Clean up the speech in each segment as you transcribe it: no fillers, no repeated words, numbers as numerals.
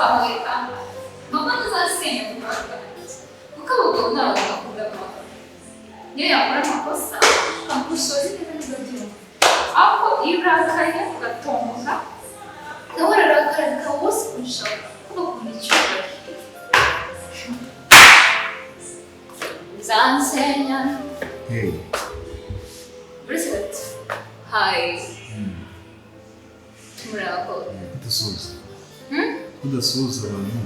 Ukamwereka mama ntazasenya mu rwanda kuko abagabo ni abantu bakunda amahoro. Niyo yakora amakosa ukamusoza neza neza byumva, ariko iyo urakaye ugatomboka nawe ararakara bikaba wose kurushaho kuko bakunda icyubahiro. Uzansenya. Hey. Uretse gato, hayi, muraho. Kudasuhuza. Kudasuhuza abantu.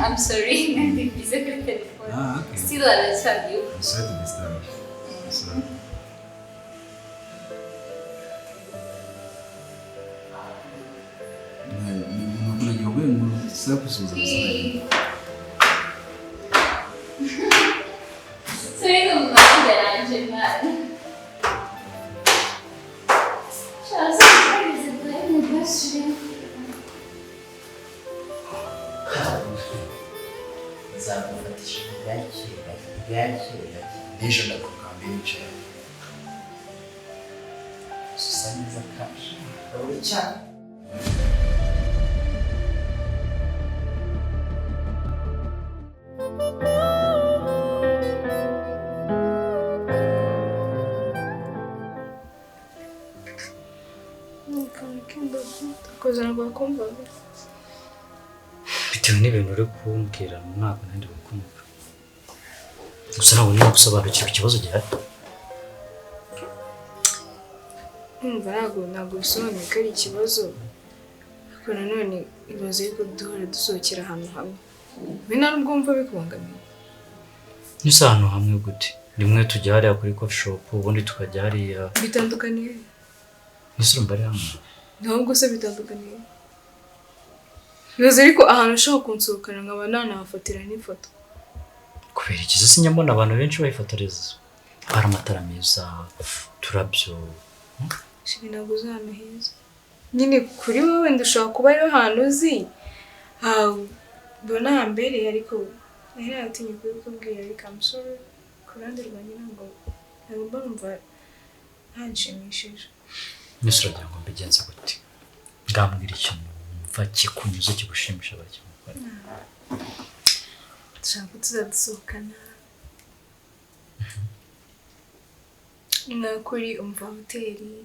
I'm sorry, ndi bize kuri telefone. Ah, okay. Still aracyariho. I'm sorry to disturb you. Sorry. Ntabwo nagiye kuvuga ngo saba gusuhuza gusa. Sorry, ni umwanya yanjye mwana. Shaza kugerageza guhemba. Nzagufatisha gake gake gake gake, n'ejo ndagaruka mbere nicaye. Gusa usa neza kaje urabona cyane. Bitewe n'ibintu uri kumbwira, ntabwo nari kukumva. Gusa ntabwo ndimo gusobanukirwa ikibazo gihari. Numva ntabwo bisobanuye ko ari ikibazo, ariko nanone ibaze yuko duhora dusohokera ahantu hamwe, we nta nubwo wumva bikubangamiye? Ese ahantu hamwe gute? Rimwe tujya hariya kuri coffee shop, ubundi tukajya hariya. Bitandukaniye? Ese urumva ari hamwe? Ntabwo se bitandukaniye? Ibaze ariko ahantu ushobora kunsohokana nkaba nanahafatira n'ifoto. Kubera iki se? Sinyambona abantu benshi bayifotoreza, hari amatara meza, uturabyo. Shiri, ntabwo uzi ahantu heza nyine kuri wowe, wenda ushobora kuba ariho hantu uzi ubona hambereye, ariko nari naratinye kubikubwira, ariko I'm sorry, ku ruhande rwanjye ntabwo mba numva ntanshimishije. Ese uragira ngo mbigenze gute? Ngambwira ikintu wumva kikunyuze, kigushimisha, barakimukora. Dushaka ko tuzadusohokana nka kuri Umva Hoteli,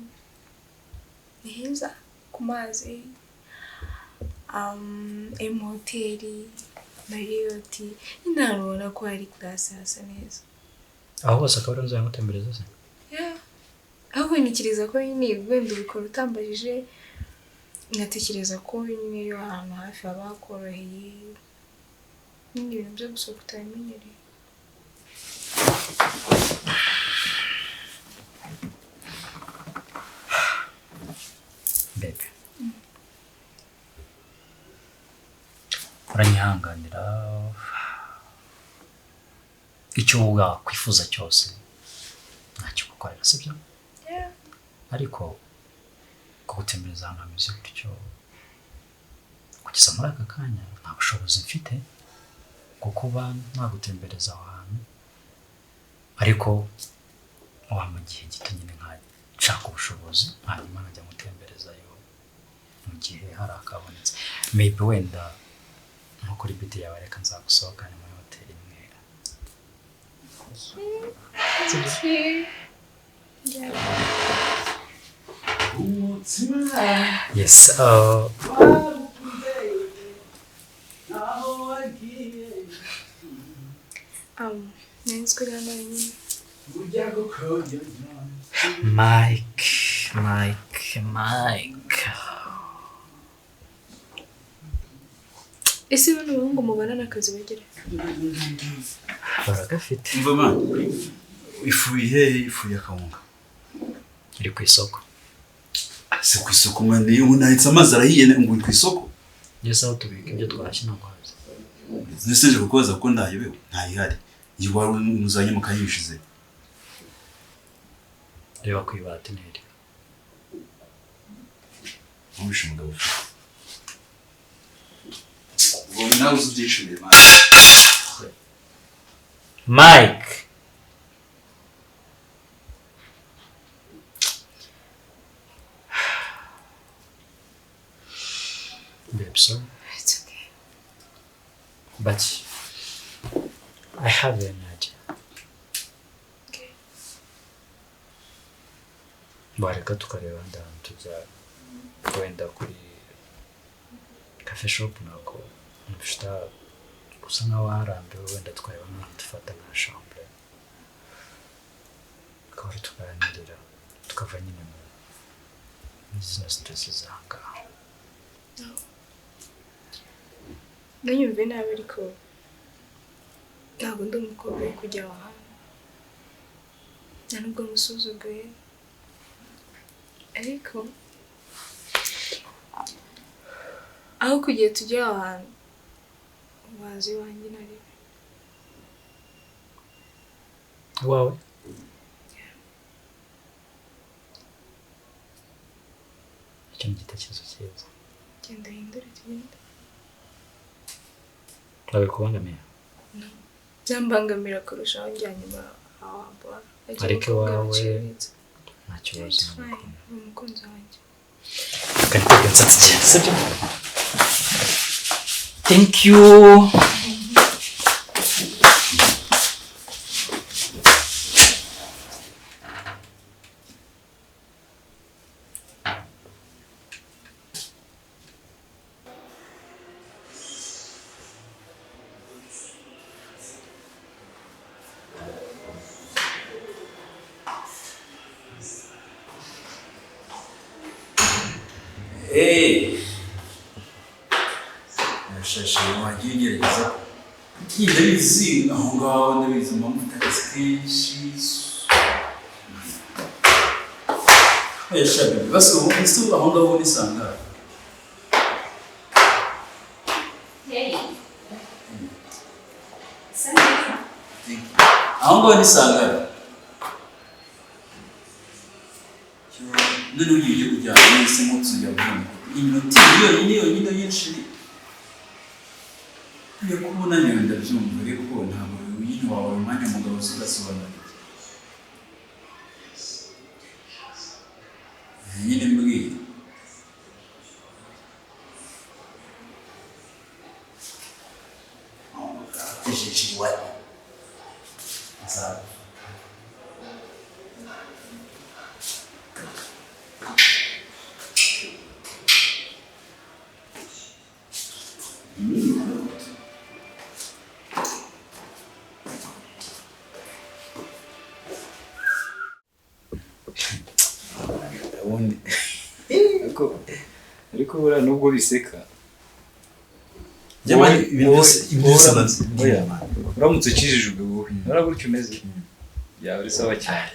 ni heza ku mazi, M Hoteli, Marriott, nyine ahantu ubona ko hari classe, hasa neza. Aho hose akaba ari nzajya ngutembereza se? Yeah. Ahubwo ntekereza ko nyine wenda ubikora utambajije, nkatekereza ko nyine iyo ahantu hafi haba hakoroheye, nyine ibintu byo gusohoka utabimenyereye. Bebe, uranyihanganira, icyo wakwifuza cyose ntakigukorera, sibyo? Yeah. Ariko kugutembereza ahantu hameze gutyo, kugeza muri aka kanya nta bushobozi mfite bwo kuba nagutembereza aho hantu, ariko wa mu gihe gito nyine nkashaka ubushobozi, hanyuma nkajya gutemberezayo mu gihe hari akabonetse, maybe wenda nko kuri birthday yawe, reka nzagusohokane muri hoteli imwe. Thank you. Yeah. Yes. Nari nzi ko uri hano wenyine. Mike, Mike, Mike. Ese bano bahungu mubana n'akazi bagira? Baragafite. Umva man, ifu ihehe? Ifu y'akawunga? Iri ku isoko. Se ku isoko man, ubu nahetse amazi arahiye ngo uri ku isoko? Ngeze aho tubika ibyo twahashye ntabwo hazi. Ndetse nje kukubaza kuko ndayobewe, ntayihari. Iyi wari muzanye mu kayishize. Reba ku ibati nteri. Ntumvishe umugabo ufite. Ubwo nawe uzi ubyishimiye man. Mike. Babe, sorry. It's okay. But I have an idea. Okay. Wareka tukareba ahandi hantu tujya, wenda kuri cafe shop, ntabwo mfite usa nkaho warambiwe, wenda twareba nk'ahantu dufata nka chambre tukaba tuganirira, tukava nyine muri zino stress z'ahangaha. Ntunyumve nabi ariko ntabwo ndi umukobwa wo kujya aho hantu, nta nubwo musuzuguye, ariko aho kugiye tujya aho hantu waza iwanjye narebe. Iwawe? Icyo ni igitekerezo cyiza. Genda uhindure tugende. Babikubangamiye? Byambangamira kurushaho njyanye aho wambona. Ariko iwawe nta kibazo. Ni umukunzi wanjye. Reka nitege tugende, sibyo? Thank you. Hey! Shasha wagiye ugerageza ndabizi aho ngaho, ndabizi mba mufite akazi kenshi. Oya sha baby, basi ubu ese aho ngaho ni sangahe? Hey. Sa neza. Aho ngaho ni sangahe? None ugiye kujyana nese nko tuzajya kubona iminota yonyine yonyine yinshi yo kuba unaniwe, ndabyumva, ariko ntabwo nyine wawe umwanya umugabo ugasobanura iki nyine mbwira. Ariko buriya nubwo biseka uramutse ukijijwe wowe nora gutyo umeze byaba ari sawa cyane.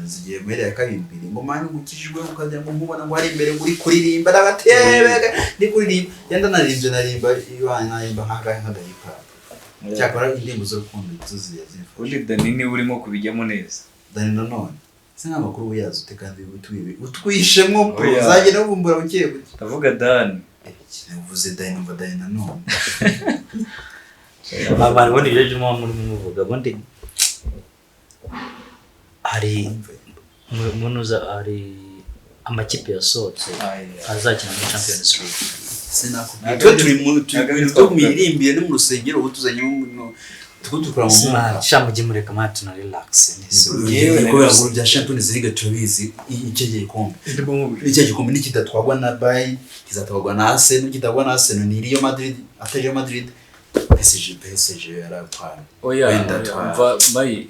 Zigiye guhera kabiri ngo mani ukijijwe ukagira ngo nkubona ngo ari imbere ngo uri kuririmba n'agatebe ndi kuririmba yenda naririmbye narimba iwanyu narimba nk'agahe nk'agahipa cyakora indirimbo z'urukundo zo ziya zifasha. Ubundi Dani niwe urimo kubijyamo neza. Dani nanone se nk'amakuru uyazi ute kandi utwishemo uzagenda uvumbura buke buke. Ndavuga Dani. Uvuze Dani numva Dani nanone. Abantu ubundi ibyo by'umuba murimo muvuga ubundi hari munuza hari amakipe yasohotse azakina muri Champions League. Sinakubwira twe turi mu turi miririmbire no mu rusengero ubu tuzanye tukora mu mwuka. Sha mujye mureka mwa tuna relax. Yewe kubera ngo bya Champions League turabizi icyo gikombe. Icyo gikombe nikidatwagwa na Bayern kizatwagwa na Arsenal, kitagwa na Arsenal ni Real Madrid, Atletico Madrid, PSG yaratwara. Oya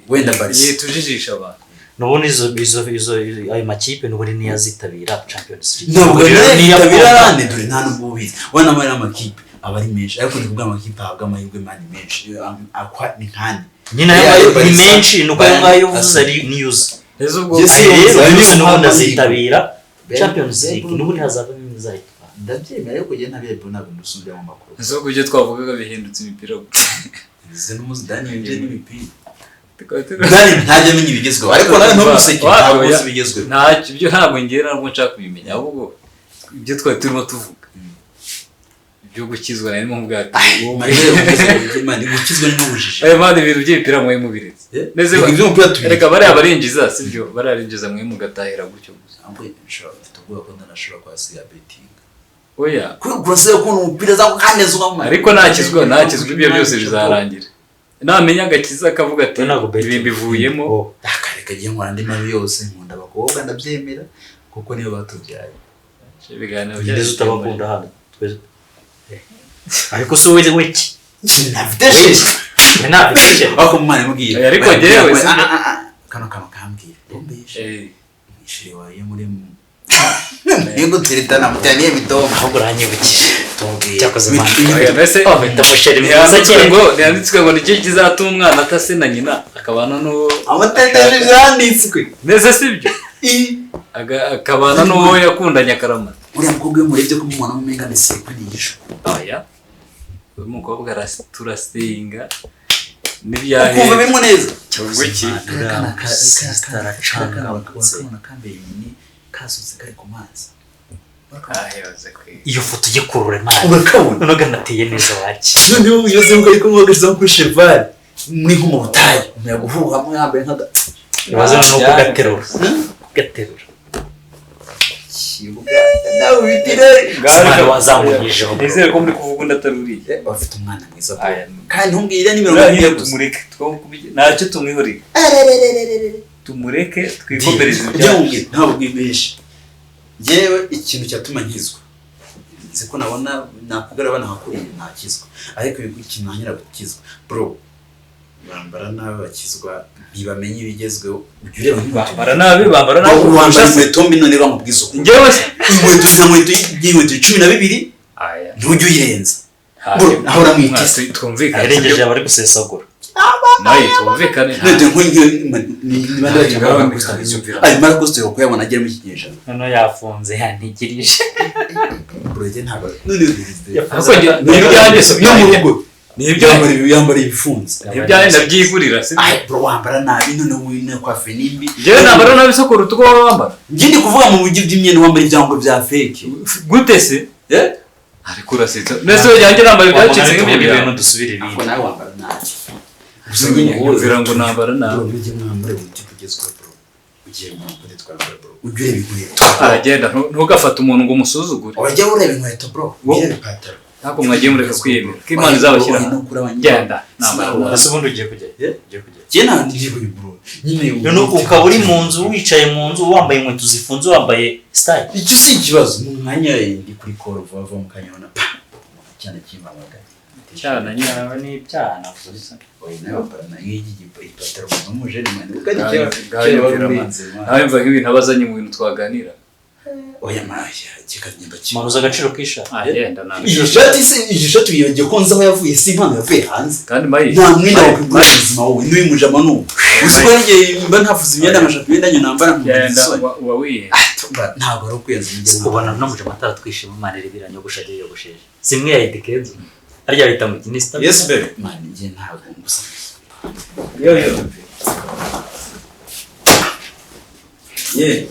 wenda Barca. Ye tujijisha abantu. Nubundi izo ayo makipe nubundi niyazitabira Champions League. Ntabwo niyazitabira rande dore nta nubwo ubizi. Wana amara amakipe aba ari menshi ariko ni kubwa amakipe ahabwa amahirwe mani menshi akwa ni nkani. Nyina ni menshi nuko ayo ngayo uvuze ari news. Ezo ubwo rero nubundi azitabira Champions League nubundi hazavamo imizayitwara. Ndabyemera ariko njye ntabyo ntabwo ndusubira mu makuru. Ezo ubwo ibyo twavugaga bihindutse imipira. Izi n'umuzidani yinjiye n'imipira. Dani ntajya amenya ibigezweho ariko nawe ntumuseke ntabwo uzi ibigezweho. Ntacyo ibyo ntabwo ngira ntabwo nshaka kubimenya ahubwo ibyo twari turimo tuvuga ibyo gukizwa narimo mvuga ati gukizwa n'ubujiji. Ayo mani ibintu by'imipira mwe mubiretse. Neze reka bariya barinjiza sibyo bararinjiza mwe mugatahira gutyo gusa. Amwe nshobora mfite ubwoba ko ndanashobora kwasiga betting. Oya. Kurasa ukuntu umupira za kaneza ukamara. Ariko nakizwa ibyo byose bizarangira. Namenya agakiza akavuga ati ibi mbivuyemo. Akareka giye nkora andi mabi yose, nkunda abakobwa ndabyemera kuko niyo batubyaye. Ibiganiro byacu utabakunda hano. Ariko si wowe wiki. Nafite shit. Nafite shit. Ako mwana mubwira. Ariko jewe kano kambwira. Bombeshe. Ishire wayo muri Yego tiritana mutaniye mitoma. Ahubwo uranyibukije. Cyakoze mwana. Oh, ndamusheri mwiza cyane. Ngo yanditswe ngo nicyo kizatuma umwana atase na nyina akabana n'uwo. Amateka yanditswe. Neze sibyo? Akabana n'uwo yakundanye akaramata. Uriya mukobwa iyo murebye ko mubona mumenga ni sekwe ni igisho. Oya. Uyu mukobwa turasenga n'ibyahe. Ukumva birimo neza. Wiki. Kasutse kari ku mazi. Iyo foto ugikurura imana. Urakabona. Noneho ganateye neza waki. Noneho uyoze ngo ariko muhagaze kuri cheval muri nko mu butayu. Umuyaga uhuha hamwe yambaye nka Ibaze no kugaterura. Kugaterura. Kibuga nawe bitire. Ngaho wazamuyijeho. Nizere ko muri kuvuga undi atari uriya. Bafite umwana mwiza. Kandi ntumbwire ni 40 gusa. Tumureke ntacyo tumwihorere. Tumureke twikomereze ibyacu. Ntabwo bwibeshe. Yewe ikintu cyatuma nkizwa. Nzi ko nabona nakugara bana hakuriye ntakizwa. Ariko ikintu nanyira gukizwa. Bro bambara nabi bakizwa ntibamenye ibigezweho. Ujye ureba bambara nabi bambara nabi. Wambara inkweto mbi none bamubwiza uko. Njyewe se inkweto nka nkweto y'inkweto 12 ntujye uyirenza. Bro ahora mwitise twumvikane. Arengeje abari gusesagura. Naye twumvikane. None nk'inyo ni bande bakigura. Ayo marakosto yo kuyabona agera mu kinyejana. Noneho yafunze yantigirije. Bro njye ntabwo none ni ibyanjye no mu rugo. Ni ibyo yambara ibifunze. Ni ibyanjye ndabyigurira si. Ay bro wambara nabi none wine kwa fenimbi. Njyewe nambara nabi se kuruta uko wambara. Njye ndi kuvuga mu buryo by'imyenda wambara ibyango bya fake. Gute se? Eh? Ariko urasetsa. Nese ujyanjye nambara ibyacitse nk'ibyo bintu dusubire ibindi. Ako nawe wambara nabi. Ubwira ngo nambara nabi. Bro mujye mwambara uburyo bugezweho bro. Ugiye mwambara twambara bro. Ujye ureba inkweto. Aragenda ntugafate umuntu ngo umusuzugure. Urajya ureba inkweto bro. Ureba ipantaro. Ntabwo mwagiye mureka kwiyemera. Ko Imana izabashyira. Genda. Nambara. Ese ubundi ugiye kujya? Ugiye kujya. Jye nta ngiye kujya bro. Nyine none ukaba uri mu nzu wicaye mu nzu wambaye inkweto zifunze wambaye style. Icyo si ikibazo. Mu mwanya ndi kuri call vuba vuba mu kanya ubona pa. Cyane kimamagaye. Cyana nyine ni ibyana gusa. Oya nawe wambara nk'iki ipantaro muje ni mwana. Ukari nawe mva nk'ibintu abazanye mu bintu twaganira. Oya maya kikanyimba ki. Manuza agaciro k'ishati. Agenda nawe. Iyi shati se iyi shati wibagiye ko nzi aho yavuye si impano yavuye hanze. Kandi mayi. Nta mwenda wakwigura ubuzima wowe n'uyu mujama n'ubu. Uzi ko n'igihe mba ntafuze imyenda nkashaka imyenda nyine nambara Genda uba wihe. Ntabwo ari ukwiyenza umujyi. Ubona no mujama ataratwishima Imana irebera nyogosha agiye yogosheje. Simwe ya Edikenzo. Harya bita mu kinista. Yes baby. Man ngiye ntabwo ngusa. Yo yo. Ye.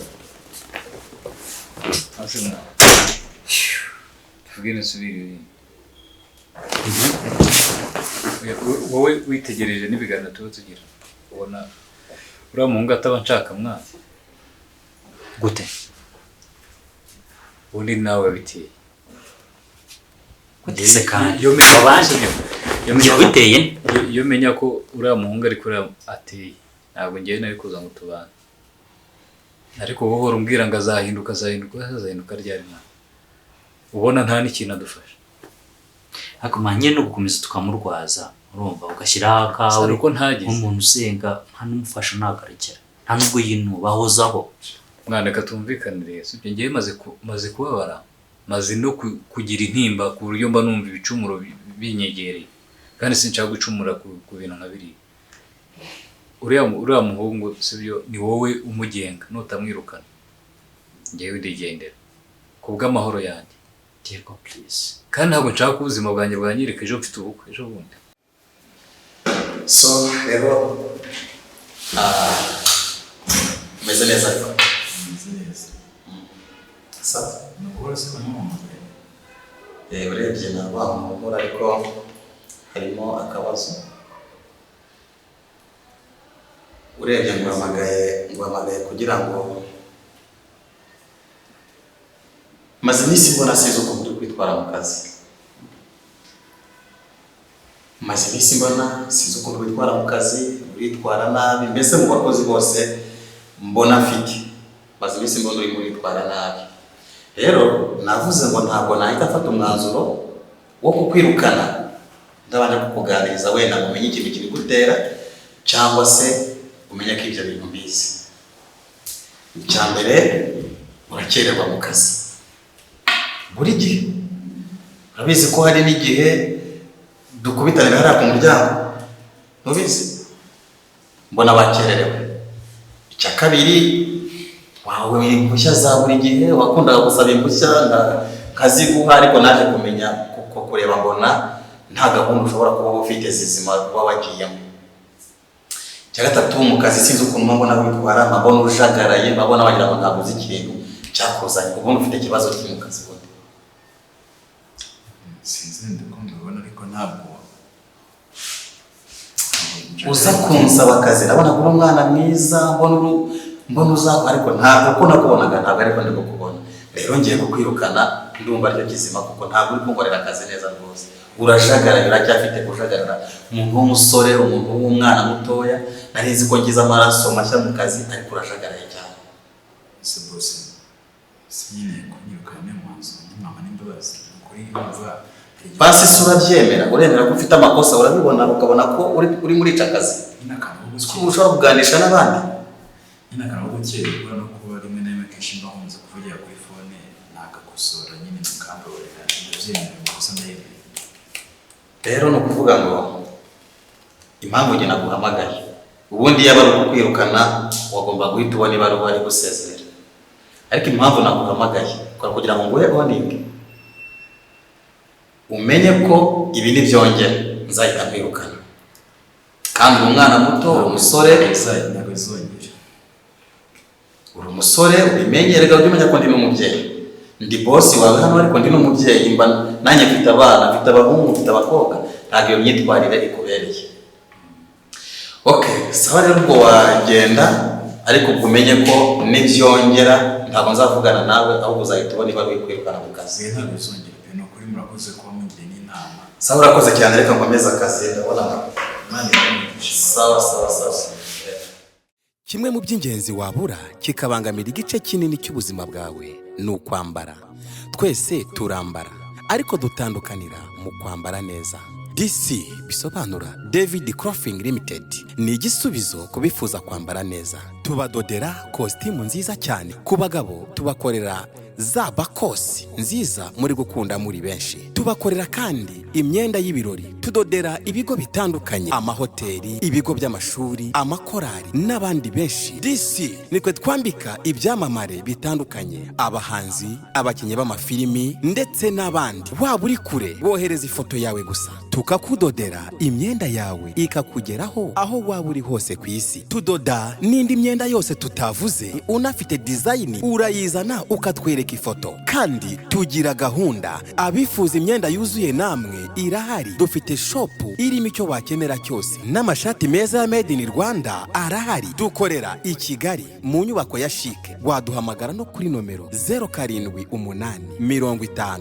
Asema. Tuvugene subiri. Wowe witegereje n'ibiganiro tuba tugira. Ubona uriya muhungu ataba nshaka mwana. Gute? Ubundi nawe wabiteye. Gute se kandi? Iyo biteye iyo menya ko uriya muhungu ari kuri ateye ntabwo ngewe nari kuza ngo tubane. Ariko wowe uhora umbwira ngo azahinduka azahinduka azahinduka ryari mwana. Ubona nta n'ikintu adufasha. Ariko manye no gukomeza tukamurwaza urumva ugashyiraho akawe nk'umuntu usenga nta n'umufasha ntagarukira nta nubwo yinuba ahozaho. Mwana reka tumvikanire sibyo ngewe maze kubabara maze no kugira intimba ku buryo mba numva ibicumuro binyegereye kandi sinshaka gucumura ku bintu nka biriya. Uriya muhungu sibyo ni wowe umugenga nutamwirukana ngewe ndigendera ku bw'amahoro yanjye. Diego please. Kandi ntabwo nshaka ubuzima bwanjye bwangirika ejo mfite ubukwe ejo bundi. So rero meze neza ariko meze neza. Sawa nuko se numuhamagaye. Urebye ntabwo wamuhumura ariko harimo akabazo. Urebye nguhamagaye kugira ngo maze iminsi mbona sinzi ukuntu uri witwara mu kazi. Maze iminsi mbona sinzi ukuntu witwara mu kazi, uritwara nabi, mbese mu bakozi bose mbona mfite. Maze iminsi mbona urimo uritwara nabi. Rero navuze ngo ntabwo nahita mfata umwanzuro wo kukwirukana, ndabanje kukuganiriza wenda ngo umenye ikintu kibigutera cyangwa se umenye ko ibyo bintu mbizi. Icya mbere, urakererwa mu kazi buri gihe. Urabizi ko hari n'igihe dukubitanira hariya ku muryango, ntubizi? Mbona bakererewe. Icya kabiri, wawe impushya za buri gihe, wakundaga gusaba impushya nkaziguha, ariko naje kumenya kuko kureba mbona nta gahunda ushobora kuba ufite zizima uba wagiyemo. Icya gatatu, mu kazi sinzi ukuntu mbona witwara, mbona ujagaraye, mbona wagira ngo ntabwo uzi ikintu cyakuzanye, ubundi ufite ikibazo kiri mu kazi ubundi. Sinzi wenda uko mbibona, ariko ntabwo uza kunsaba akazi, ndabona kuba umwana mwiza, mbona uzakora, ariko ntabwo uko nakubonaga ntabwo ariko ndi kukubona. Rero ngiye kukwirukana, ndumva aricyo kizima kuko ntabwo uri kunkorera akazi neza rwose. Urajagaraye, uracyafite kujagarara. Umuntu w'umusore, umuntu w'umwana mutoya, nari nzi ko ngize amaraso mashya mu kazi, ariko urajagaraye cyane. Ese bose si nyine kunyirukana niyo mwanzuro, ni mama n'imbabazi kuri yumva. Basi se urabyemera, uremera ko ufite amakosa, urabibona ukabona ko uri muri ica kazi. Nyine akantu ko Uzi ko ushobora kuganisha n'abandi. Nyine akantu ko gukererwa no kuba rimwe na rimwe kenshi mba nkunze kuvugira kuri fone, nagakosora nyine mukambabarira, ndabyemera amakosa ndayemera. Rero ni ukuvuga ngo impamvu njye naguhamagaye, ubundi yaba ari ukukwirukana wagomba guhita ubona ibaruwa igusezerera, ariko impamvu naguhamagaye ukora kugira ngo nguhe warning, umenye ko ibi nibyongera nzahita nkwirukana. Kandi uri umwana muto, uri umusore, Ntabwo bizongera. uri umusore, ubimenye. Reka ujye umenya ko ndi n'umubyeyi, ndi bosi wawe hano, ariko ndi n'umubyeyi, mba nanjye mfite abana, mfite abahungu, mfite abakobwa, ntabwo iyo myitwarire ikubereye. Okay, sawa rero ubwo wagenda, ariko ubwo umenye ko nibyongera ntabwo nzavugana nawe, ahubwo uzahita ubona ibaruwa ikwirukana mu kazi. Oya, ntabwo bizongera pe, ni ukuri murakoze kuba mungiriye n'inama. Sawa, urakoze cyane, reka nkomeze akazi, ndabona. Imana iramugisha. Sawa sawa sawa. Kimwe mu by'ingenzi wabura kikabangamira igice kinini cy'ubuzima bwawe ni ukwambara. Twese turambara, ariko dutandukanira mu kwambara neza. DC bisobanura David Clothing Limited, ni igisubizo ku bifuza kwambara neza. Tubadodera kositimu nziza cyane ku bagabo, tubakorera za bakosi nziza muri gukunda muri benshi. Tubakorera kandi imyenda y'ibirori, tudodera ibigo bitandukanye, amahoteli, ibigo by'amashuri, amakorali n'abandi benshi. DC nitwe twambika ibyamamare bitandukanye, abahanzi, abakinnyi b'amafilimi ndetse n'abandi. Waba uri kure, wohereza ifoto yawe gusa tukakudodera imyenda yawe ikakugeraho aho waba uri hose ku isi. Tudoda n'indi myenda yose tutavuze, unafite design urayizana ukatwereka ifoto. Kandi tugira gahunda, abifuza imyenda yuzuye namwe irahari. Dufite shop irimo icyo wakenera cyose, n'amashati meza ya made in Rwanda arahari. Dukorera i Kigali mu nyubako ya CHIC. Waduhamagara no kuri nomero 078 50 79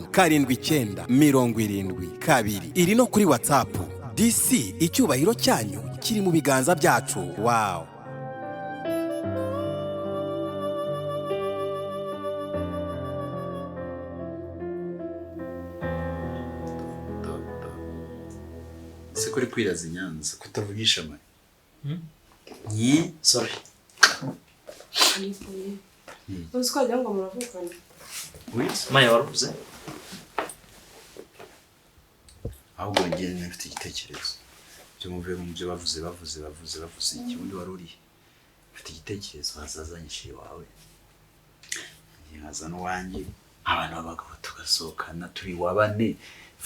72. Iri no kuri WhatsApp. DC, icyubahiro cyanyu kiri mu biganza byacu. Wow. Se kuri kwiraza i Nyanza kutavugisha amare? Sorry. Uzi ko wagira ngo muravukana. Maya, waruvuze? Ahubwo njye mfite igitekerezo byo muvuye mu byo bavuze bavuze bavuze bavuze iki, ubundi wari urihe? Mfite igitekerezo, hazazanyishyuye iwawe, njye nkaza n'uwanjye, abantu b'abagabo tugasohokana turi wa bane,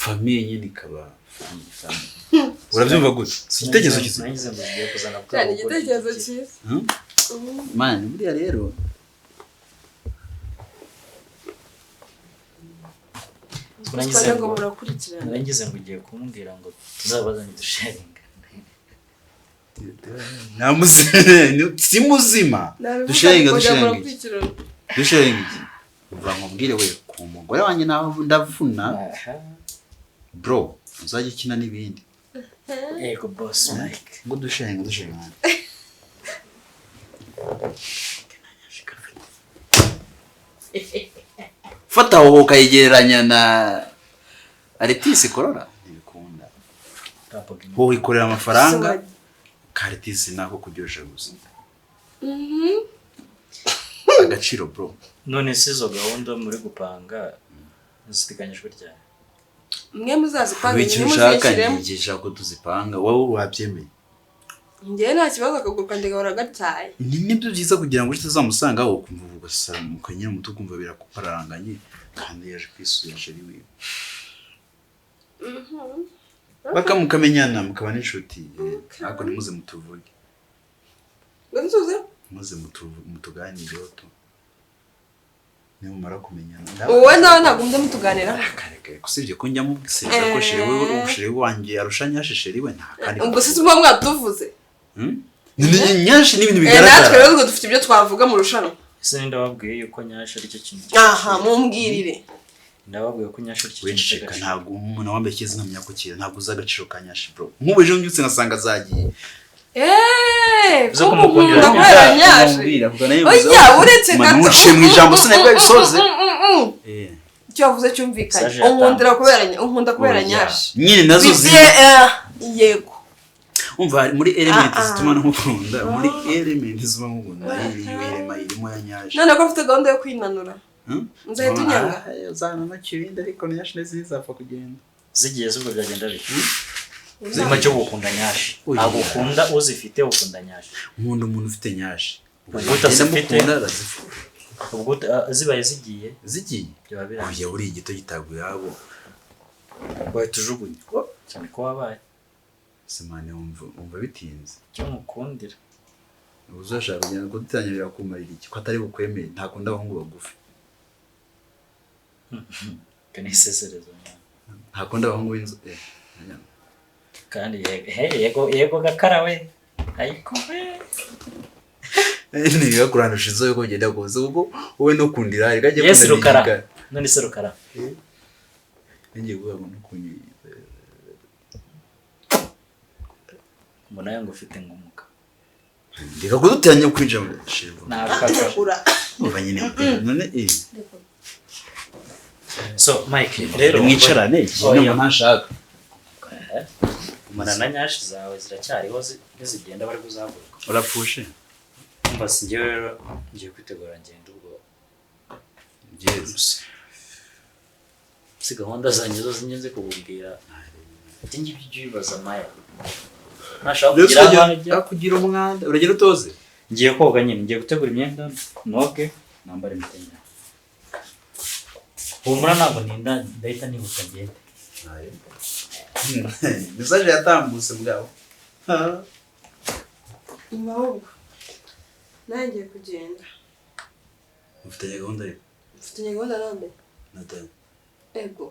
famille nyine ikaba famille famille. Urabyumva gute? Si igitekerezo cyiza? Nagize ngo ugiye kuzana bwa Cyane bugoryi. igitekerezo cyiza. Man, buriya rero Nagize Twagira ngo ngo murakurikirana. nagize ngo ugiye kumbwira ngo tuzabazane dusharinga. Nta muzima, si muzima. Nabivuga Dusharinga, ngo dusharinga iki? murakurikirana. Dusharinga iki? Umva nkubwire we ku mugore wanjye nawe ndavuna bro uzajya ukina n'ibindi. Yego boss Mike. Ngo dushenga dushenga. Fata wowe ukayigereranya na Aretisi Korora ntibikunda. Wowe ikorera amafaranga Karetisi nako kuryosha gusa. Agaciro bro. None se izo gahunda muri gupanga ziteganyijwe ryari? Mwe muzazipanga icyo ushaka nyigisha ko tuzipanga wowe wabyemeye. Njye nta kibazo akaguru kanjye gahora gatyaye. Ni nibyo byiza kugira ngo utazamusanga wowe ukumva ugasara mukanyira umutu ukumva birakupararanganye kandi yaje kwisura sheri wiwe. Baka mukamenyana mukaba n'inshuti ariko ntimuze mutuvuge. Nzuze? Muze mutuganireho tu. Nimumara kumenyana. Wowe nawe ntabwo mujya mutuganira. Kareka kusibye ko njya mubwiseza ko sheri we sheri wanjye arushanya sheri we nta kandi. Ubwo se muba mwatuvuze? Nyashi ni ibintu bigaragara. Natwe rero dufite ibyo twavuga mu rushanwa. Ese ndababwiye yuko Nyashi ari cyo kintu. Aha mumbwirire. Ndababwiye ko Nyashi ari cyo kintu. Wicika ntabwo umuntu wambaye ikizi nkamenya ko kira ntabwo uzi agaciro ka Nyashi bro. Nk'ubu ejo mbyutse ngasanga zagiye. Zo kumukundira kubera Nyashi. Oya uretse gato. Manuce mu ijambo sinabwo bisoze. Icyo wavuze cyumvikanye. Unkundira kubera unkunda kubera Nyashi. Nyine nazo zi. Yego. Umva muri element zituma nkukunda, muri element zituma nkukunda irema irimo ya Nyashi. None ko mfite gahunda yo kwinanura. Nzahita unyanga. Uzana kibindi ariko Nyashi ntizizapfa kugenda. Zigiye zubwo byagenda bite? Zima cyo gukunda Nyashi. Ntabwo ukunda uzifite ukunda Nyashi. Nkunda umuntu ufite Nyashi. Ubwo utazifite ubwo zibaye zigiye. Zigiye. Byaba birangiye. Oya uri igito gitaguye abo. Wahita ujugunya. Cyane ko wabaye. Simane wumva bitinze. Cyo mukundira. Uzashaka kugenda kudutangira kumarira iki ko atari bukwemere ntakunda abahungu bagufi. Kanisesereza. Ntakunda abahungu b'inzu. Kandi yego yego gakara we. Ariko we. Niba kurandusha inzobe ko ugenda kuza ubwo wowe no kundira reka Yes Rukara. None se Rukara. Ngiye kuvuga ngo nukunyi. Mbona yango ufite ngumuka. Ndeka kuduteranya kwinjira mu shirwa. Nakakura. Umva nyine none So Mike rero mwicarane ikintu ntashaka. Umana na Nyashi zawe ziracyariho zigenda bari kuzaguruka. Urapfushe? Umva sinjye rero ngiye kwitegura ngenda ubwo. Yes. Si gahunda zanjye zose ngenze kububwira. Ibyo ngibyo by'ibibaza Maya. Nashaka kugira kugira umwanda uragera utoze. Ngiye koga nyine ngiye gutegura imyenda noge nambare imitenya. Humura ntabwo ninda ndahita nihuta ngende. Message yatambutse bwabo. Ahubwo nangiye kugenda. Ufitanye gahunda yo? Mfitanye gahunda nande? Nathan. Ego.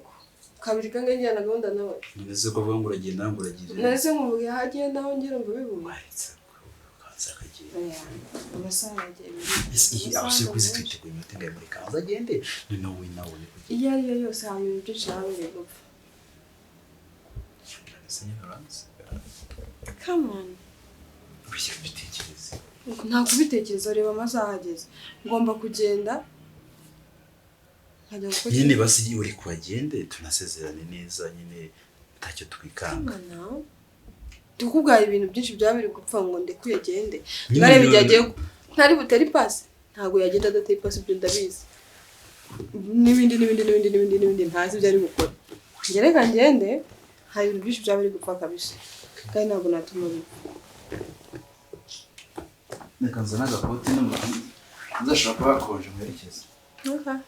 Kabiri kange njyana gahunda nawe. Nese ko vuga ngo uragenda ngo uragiye. Nese nkuvuye hagiye naho ngira ngo bibuye. Kanza kagiye. Amasaha yagiye. Ese abashe kuzi twiteguye iminota ingahe muri kanza agende none wowe nawe kugenda. Iyo ari yo yose hari ibintu byinshi nawe bigupfa. Come on. Ubishye bitekereze. Nta kubitekereza reba amasaha ageze. Ngomba kugenda. Nyine basi uri kuhagende tunasezerane neza nyine ntacyo twikanga. Ndikubwaye ibintu byinshi byabiri gupfa ngo ndekuye agende. Ngarebe igihe agiye ntari butere ipasi. Ntabwo yagenda adateye ipasi ibyo ndabizi. N'ibindi n'ibindi n'ibindi n'ibindi n'ibindi ntazi ibyo ari gukora. Ngereka ngende hari ibintu byinshi byabiri gupfa kabisa. Kandi ntabwo natuma bipfa. Reka nzane agakote n'umuti. Nzashobora kuba hakonje mwerekeze. Okay.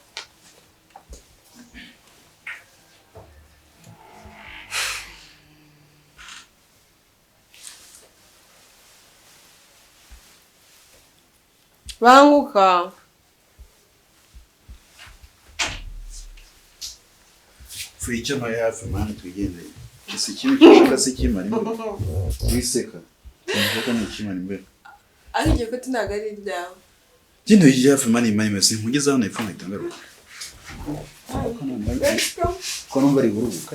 Banguka. Fuicha no hafi mwana twigendeye. Ese kimwe cyushaka se kimara imbere. Wiseka. Nshaka ni kimara imbere. Ari igiye ko tinaga ari iryawe. Gino yije hafi mani mani mese nkugeza hano iphone itangaruka. Ko numva ari gurubuka.